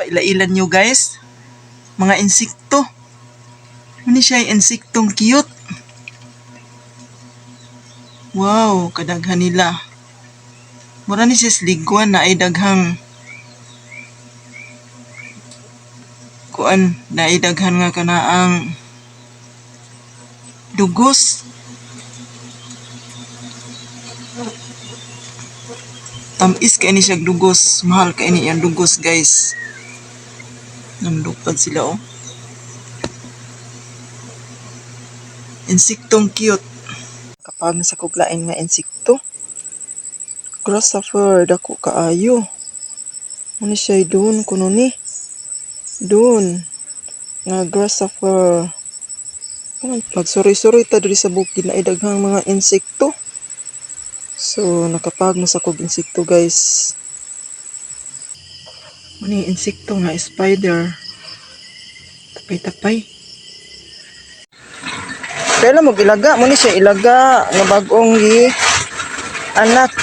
Pailailan nyo, guys. Mga insekto. Ano siya, insektong cute. Wow, kadaghan nila. Mura ni siya ligwan na ay daghang kuan na ay daghan nga kanaang dugos. Tamis kay ni siya dugos. Mahal kay ni iyang dugos, guys. Namlupad sila, oh. Insektong cute. Kapag sa kuglain nga insekto. Grasshopper, dako kaayo. Ano siya doon kuno ni? Doon. Nga grasshopper. Magsuroy-suroy ta diri sa bukid na daghang mga insekto. So, nakapag na sa kog insekto, guys. Ano yung insekto nga spider? Tapay-tapay. Kailan mo ilaga? Mo ni siya ilaga nga bag-ong gi anak.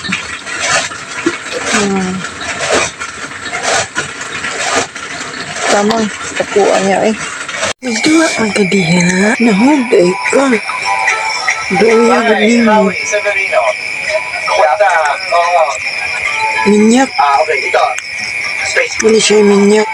Tamang tapuan niya eh. Nagduwa ang kadiha. Nahubay ka. Doya Ay, nimo. Bawi, Severino. Basta, oo. Minyak. Ah, okay, ito. Space. Mo ni siya minyak.